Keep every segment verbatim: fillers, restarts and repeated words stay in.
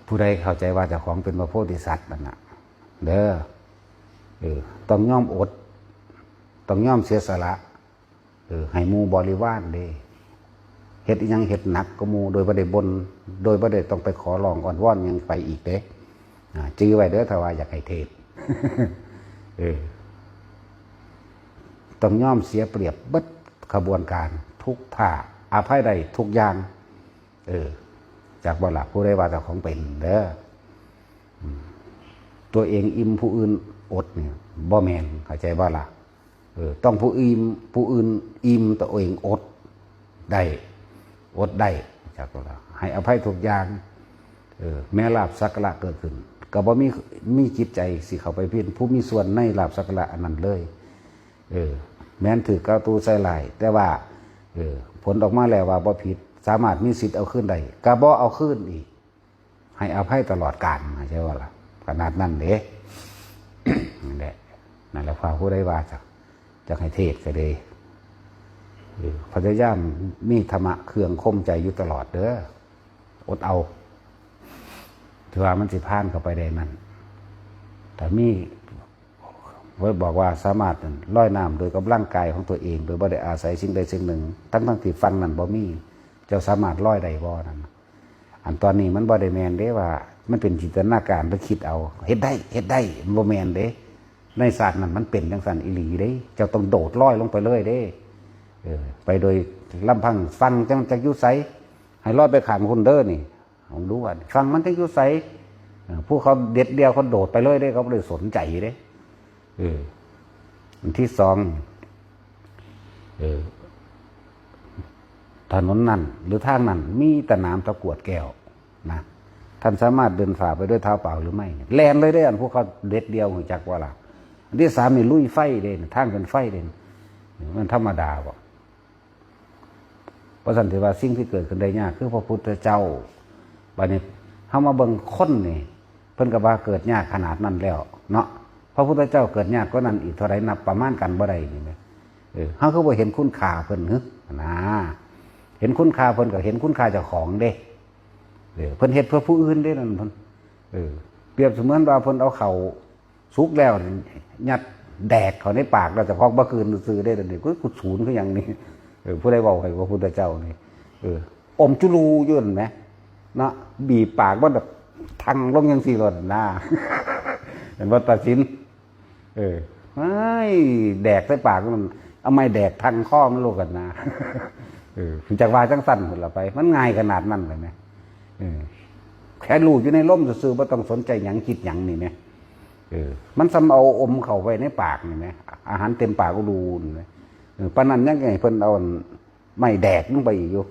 ผู้ใดเข้าใจว่าเจ้าของเป็นพระโพธิสัตว์นั่นน่ะ เด้อ เออ ต้องยอมอด ต้องยอมเสียสละ เออ ให้หมู่บริวารเด้ เฮ็ดอิหยังเฮ็ดหนักกว่าหมู่ โดยบ่ได้บ่น โดยบ่ได้ต้องไปขอร้องอ้อนวอนหยังไปอีกเด้ อ่า จื่อไว้เด้อ ถ้าว่าอยากให้เทศน์ เออ ต้องยอมเสียเปรียบเบิดขบวนการ ทุกท่า อภัยได้ทุกอย่าง เออ จักบ่ล่ะ ผู้ใดว่าเจ้าของเป็นเด้อ อืม ตัวเองอิ่มผู้อื่นอดเนี่ย บ่แม่น เข้าใจบ่ล่ะ เออ ต้องผู้อิ่ม ผู้อื่นอิ่ม ตัวเองอดได้ อดได้ จักบ่ล่ะ ให้อภัยทุกอย่าง เออ แม้ลาภสักการะเกิดขึ้น ก็บ่มี มีจิตใจสิเข้าไปเป็นผู้มีส่วนในลาภสักการะอันนั้นเลย เออ แม้นถืกกล่าวตู่ใส่ร้าย แต่ว่า เออ ผลออกมาแล้วว่าบ่ผิด สามารถมีสิทธิ์เอาคืนได้ ก็บ่เอาคืนอีก ให้อภัยตลอดกาล เข้าใจบ่ล่ะ ขนาดนั้นเด้ นั่นแหละ นั่นแหละ พระผู้ใดว่าจะ จะให้เทศน์ก็เลย เออ พยายามมีธรรมะเครื่องข่มใจอยู่ตลอดเด้อ อดเอา ถือว่ามันสิผ่านเข้าไปได้นั่น ถ้ามี ไว้บอกว่าสามารถลอยน้ำโดยกำลังกายของตัวเอง โดยบ่ได้อาศัยสิ่งใดสิ่งหนึ่ง ทั้งๆที่ฝั่งนั้นบ่มี เจ้าสามารถลอยได้บ่นั่น อันตอนนี้มันบ่ได้แม่นเด้ว่า มันเป็นจินตนาการหรือคิดเอา เฮ็ดได้ เฮ็ดได้ มันบ่แม่นเด้ ในชาตินั้นมันเป็นจังซั่นอีหลีเด้ เจ้าต้องโดดลอยลงไปเลยเด้ เออ ไปโดยลำพัง ฝั่งจั่งจักอยู่ไส ให้ลอยไปข้างพุ้นเด้อนี่ ลองดูว่าฝั่งมันจั่งอยู่ไส เออ ผู้เขาเด็ดเดี่ยวเขาโดดไปเลยเด้ เขาบ่ได้สนใจเด้ เออ อันที่สอง เออ ถนนนั่นหรือทางนั่นมีแต่หนามตะกรวดแก้วนะ ท่านสามารถเดินฝ่าไปด้วยเท้าเปล่าหรือไม่ แล่นเลยเด้ อันผู้เขาเด็ดเดี่ยว รู้จักบ่ล่ะ อันที่สามนี่ลุยไฟเด้ ทางเป็นไฟเด้ มันธรรมดาบ่ เพราะฉะนั้นถือว่าสิ่งที่เกิดขึ้นได้ยากคือพระพุทธเจ้า บัดนี้เฮามาเบิ่งคนนี่ เพิ่นก็ว่าเกิดยากขนาดนั้นแล้วเนาะ พระพุทธเจ้าเกิดยากกว่านั้นอีกเท่าใด นับประมาณกันบ่ได้นี่แหม เออ เฮาคือบ่เห็นคุณค่าเพิ่นหึ นะ เห็นคุณค่าเพิ่นก็เห็นคุณค่าเจ้าของเด้ เออ เพิ่นเฮ็ดเพื่อผู้อื่นเด้นั่นเพิ่น เออ เปรียบเสมือนว่าเพิ่นเอาข้าวสุกแล้วยัดแดกเข้าในปากแล้วเจ้าของบ่กลืนซื่อๆเด้ เดี๋ยวนี้กู กูสูนคือหยังนี่ เออ ผู้ใดเว้าให้พระพุทธเจ้านี่ เออ อมจุลูอยู่นั่นแหม เนาะ บีบปากมันแบบทังลงจั่งซี้โลดนะ เห็นบ่ ตัดสิน เออ ไอ้ แดกใส่ปากมัน เอาไม้แดกทังคอมันโลดกันนะ เออ จักว่าจั่งซั่นพุ้นล่ะไป มันง่ายขนาดนั้นเลยแหม เออ แค่รู้อยู่ในลมซื่อๆ บ่ต้องสนใจหยังคิดหยังนี่แหม เออ มันส่ำเอาอมเข้าไว้ในปากนี่แหม อาหารเต็มปากก็ดูนี่แหม เออ ปานนั้นยังไงเพิ่นเอาไม้แดกลงไปอีกอยู่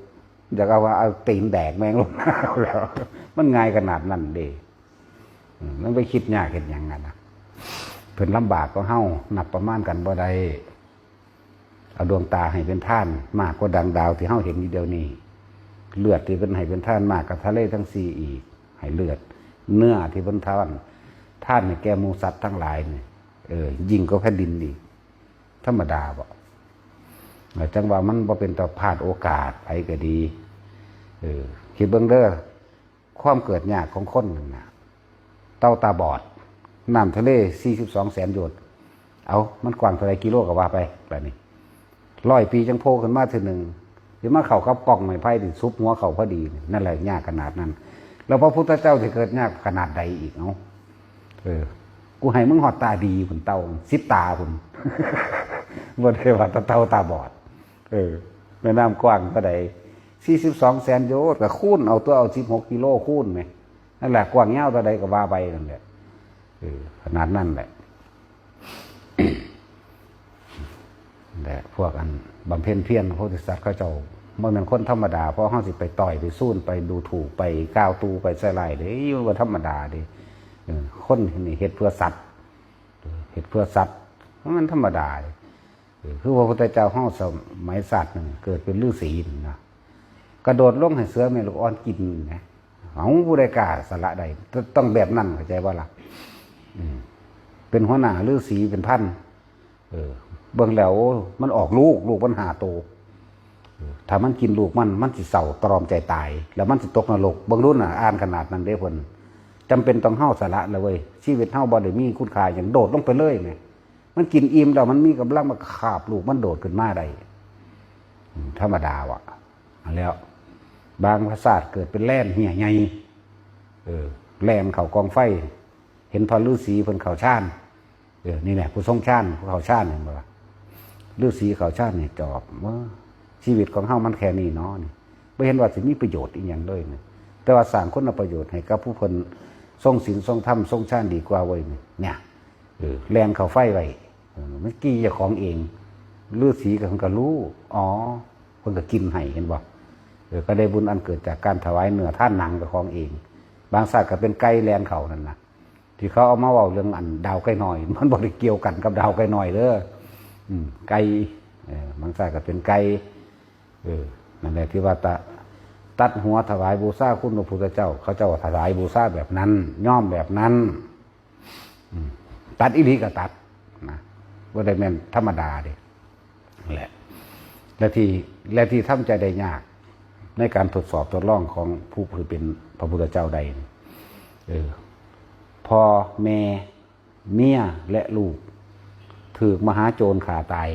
อยากเอาว่าเอาตีนแดกแม่งลงมาแล้ว มันง่ายขนาดนั้นเด้ อืม มันไปคิดยากเฮ็ดหยังกันนะ เพิ่นลำบากกว่าเฮา นับประมาณกันบ่ได้ เอาดวงตาให้เป็นทานมากกว่าดังดาวที่เฮาเห็นอยู่เดี๋ยวนี้ เลือดที่เพิ่นให้เป็นทานมากกว่าทะเลทั้งสี่อีก ให้เลือด เนื้อที่เพิ่นทาน ทานให้แก่หมู่สัตว์ทั้งหลายนี่ เออ ยิ่งกว่าแผ่นดินอีก ธรรมดาบ่ เออ จั่งว่ามันบ่เป็นตาพลาดโอกาสไผก็ดี เออ คิดเบิ่งเด้อ ความเกิดยากของคนนั่นน่ะ เต่าตาบอด น้ำทะเลสี่สิบสองแสนโยชน์ เอา มันกว้างเท่าใดกิโลก็ว่าไป บัดนี้ ร้อยปีจั่งโผล่ขึ้นมาเทื่อหนึ่ง สิมาเข้ากับกองไม้ไผ่ที่สุบหัวเข้าพอดีนี่ นั่นแหละยากขนาดนั้น แล้วพระพุทธเจ้าสิเกิดยากขนาดใดอีก เอ้า เออ กูให้มึงฮอดตาดีพุ้นเต่า สิบตาพุ้น บ่ได้ว่าแต่เต่าตาบอด เออ แม่น้ำกว้างเท่าใด สี่สิบสองแสนโยชน์ ก็คูณเอาตัว เอาสิบหกกิโลคูณแหม นั่นแหละ กว้างยาวเท่าใดก็ว่าไปนั่นแหละ เออ ขนาดนั้นแหละ แหละ พวกอันบำเพ็ญเพียรโพธิสัตว์เขาเจ้าบ่แม่นคนธรรมดา เพราะเฮาสิไปต่อยไปซูนไปดูถูกไปกล่าวตู่ไปใส่ร้ายเด้ อยู่บ่ธรรมดาเด้ เออ คนนี่เฮ็ดเพื่อสัตว์ เฮ็ดเพื่อสัตว์ มันธรรมดาเด้ เออ คือพระพุทธเจ้าเฮาสมัยชาติหนึ่งเกิดเป็นฤาษีนี่นะ กระโดดลงให้เสือแม่ลูกอ่อนกินนะ เอ้า ผู้ใดกล้าสละได้ ต้องแบบนั้น เข้าใจบ่ล่ะ อืม เป็นหัวหน้าฤาษีเป็นพัน เออ เบิ่งแล้ว โอ้ มันออกลูก ลูกมันห้าโต เออ ถ้ามันกินลูกมัน มันสิเศร้าตรอมใจตาย แล้วมันสิตกนรก เบิ่งดูน่ะ อ่านขนาดนั้นเด้เพิ่น จำเป็นต้องเฮาสละละเว้ย ชีวิตเฮาบ่ได้มีคุณค่าหยัง โดดลงไปเลยแหม มันกินอิ่มแล้ว มันมีกำลัง มันก็คาบลูกมันโดดขึ้นมาได้ อืม ธรรมดาว่ะ อันแล้ว บางพระศาสตร์เกิดเป็นแลนเหี่ยใหญ่ เออ แลนเข้ากองไฟ เห็นพระฤาษีเพิ่นเข้าฌาน เออ นี่แหละ ผู้ทรงฌาน ผู้เข้าฌาน เห็นบ่ล่ะ ฤาษีเข้าฌานนี่จอบ ว่าชีวิตของเฮามันแค่นี้เนาะนี่ บ่เห็นว่าสิมีประโยชน์อีหยังเลยนี่ แต่ว่าสร้างคุณประโยชน์ให้กับผู้เพิ่นทรงศีล ทรงธรรม ทรงฌานดีกว่าเว้ยนี่ เนี่ย เออ แลนเข้าไฟไว้ เออ มันกี้เจ้าของเอง ฤาษีก็เพิ่นก็รู้ อ๋อ เพิ่นก็กินให้ เห็นบ่ เออ ก็ได้บุญอันเกิดจากการถวายเนื้อทานหนังเจ้าของเอง บางชาติก็เป็นไก่แลนเข้านั่นน่ะ ที่เขาเอามาเว้าเรื่องอันดาวไก่น้อย มันบ่ได้เกี่ยวกันกับดาวไก่น้อยเด้อ อืม ไก่ เออ บางชาติก็เป็นไก่ เออ นั่นแหละที่ว่าตะ ตัดหัวถวายบูชาคุณพระพุทธเจ้า เขาเจ้าถวายบูชาแบบนั้น ย่อมแบบนั้น อืม ตัดอีหลีก็ตัดนะ บ่ได้แม่นธรรมดาเด้ แหละ และที่ และที่ทำใจได้ยาก ในการทดสอบทดลองของผู้ที่เป็นพระพุทธเจ้าได้นี่ เออ พ่อแม่ เมีย และลูก ถูกมหาโจรฆ่าตาย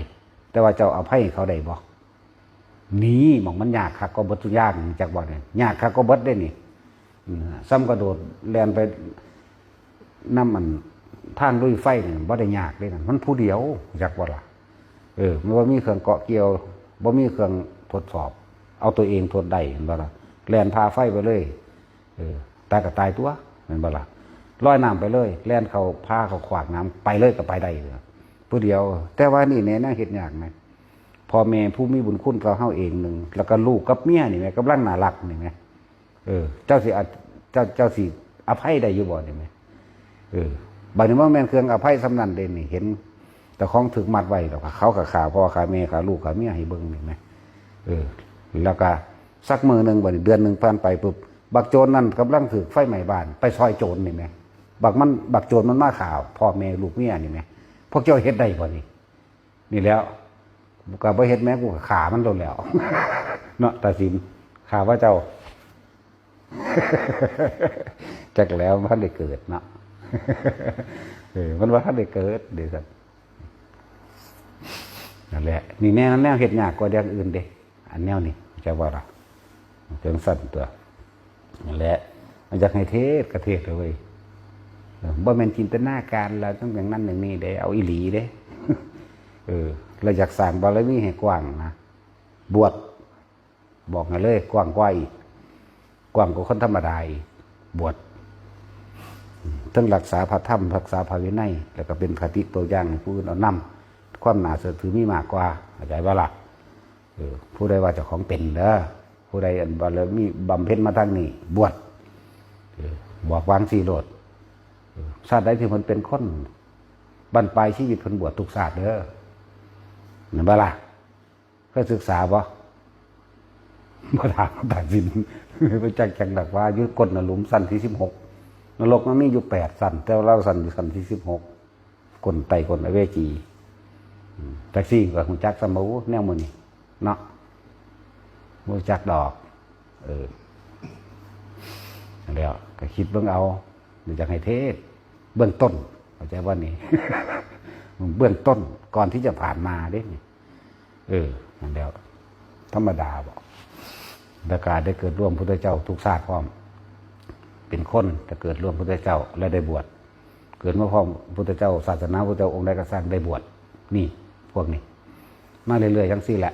แต่ว่าเจ้าอภัยเขาได้บ่ นี่หม่องมันยากคักก็เบิดทุกอย่าง จักบ่เนี่ย ยากคักก็เบิดได้นี่ อืม ซ้ำกระโดดแล่นไปนำอันทางลุยไฟนี่บ่ได้ยากเด้นะ มันผู้เดียว จักบ่ล่ะ เออ มันบ่มีเครื่องเกาะเกี่ยว บ่มีเครื่องทดสอบ เอาตัวเองทดได้ เห็นบ่ล่ะ แล่นผ่าไฟไปเลย เออ ตายก็ตายตัว แม่นบ่ล่ะ ลอยน้ำไปเลย แล่นเข้าผ่าเข้าขวากน้ำไปเลยก็ไปได้เลย ผู้เดียว แต่ว่านี่แหน่ แนวเฮ็ดยากนะ พ่อแม่ผู้มีบุญคุณกับเฮาเองหนึ่ง แล้วก็ลูกกับเมียนี่แหม กำลังน่ารักนี่แหม เออ เจ้าสิอะ เจ้า เจ้าสิอภัยได้อยู่บ่นี่แหม เออ บัดนี้มันแม่นเครื่องอภัยส่ำนั้นเด้นี่ เห็นเจ้าของถูกมัดไว้แล้วก็เขาก็ฆ่าพ่อฆ่าแม่ฆ่าลูกฆ่าเมียให้เบิ่งนี่แหม เออ แล้วก็สักมื้อหนึ่ง บัดนี้เดือนหนึ่งผ่านไปปุ๊บ บักโจรนั่นกำลังถูกไฟไหม้บ้าน ไปซอยโจรนี่แหม บักมัน บักโจรมันมาฆ่าพ่อแม่ลูกเมียนี่แหม พวกเจ้าเฮ็ดได้บ่นี่ นี่แหล้ว ก็บ่เฮ็ดแหม กูก็ฆ่ามันโลดแหล้ว เนาะ ตัดสิน ฆ่าพระเจ้า จักแล้วมันบ่ทันได้เกิดเนาะ เออ มันบ่ทันได้เกิดเด้ซั่น นั่นแหละ นี่แนว แนวเฮ็ดยากกว่าอย่างอื่นเด้ อันแนวนี้ จักว่าล่ะ จั่งซั่นตั๊ว นั่นแหละ มันอยากให้เทศน์ก็เทศน์เอาเว้ย เออ บ่แม่นจินตนาการ แล้วต้องอย่างนั้นอย่างนี้เด้ เอาอีหลีเด้ เออ เราอยากสร้างบารมีให้กว้างนะ บวช บอกให้เลย กว้างกว่าอีก กว้างกว่าคนธรรมดาอีก บวช อืม ทั้งรักษาพระธรรม รักษาพระวินัย แล้วก็เป็นคติตัวอย่างให้ผู้อื่นเอานำ ความน่าเชื่อถือมีมากกว่า เข้าใจบ่ล่ะ เออ ผู้ใดว่าเจ้าของเป็นเด้อ ผู้ใดอันบารมีบำเพ็ญมาทางนี้ บวช เออ บอกวางสิโลด เออ ชาติใดที่เพิ่นเป็นคน บั้นปลายชีวิตเพิ่นบวชทุกชาติเด้อ แม่นบ่ล่ะ เคยศึกษาบ่ บ่ถามตัดสิน บ่จักจังดอกว่าอยู่ก้นน่ะหลุมชั้นที่สิบหก นรกมันมีอยู่แปดชั้น แต่ว่าเราชั้นอยู่ชั้นที่สิบหก ก้นไตก้นอเวจี อืม จักซี่ก็ฮู้จักซ้ำบ่ แนวมื้อนี้เนาะ บ่รู้จักดอก เออ นั่นแหล้ว ก็คิดเบิ่งเอา อยากให้เทศน์เบื้องต้น เข้าใจบ่นี่ เบื้องต้น ก่อนที่จะผ่านมาเด้นี่ เออ นั่นแหล้ว ธรรมดาบ่ แล้วก็ได้เกิดร่วมพุทธเจ้าทุกชาติพร้อม เป็นคนก็เกิดร่วมพุทธเจ้า และได้บวช เกิดมาพร้อมพุทธเจ้า ศาสนาพุทธเจ้าองค์ใดก็ช่างได้บวช นี่ พวกนี้ มาเรื่อยๆจั่งซี่แหละ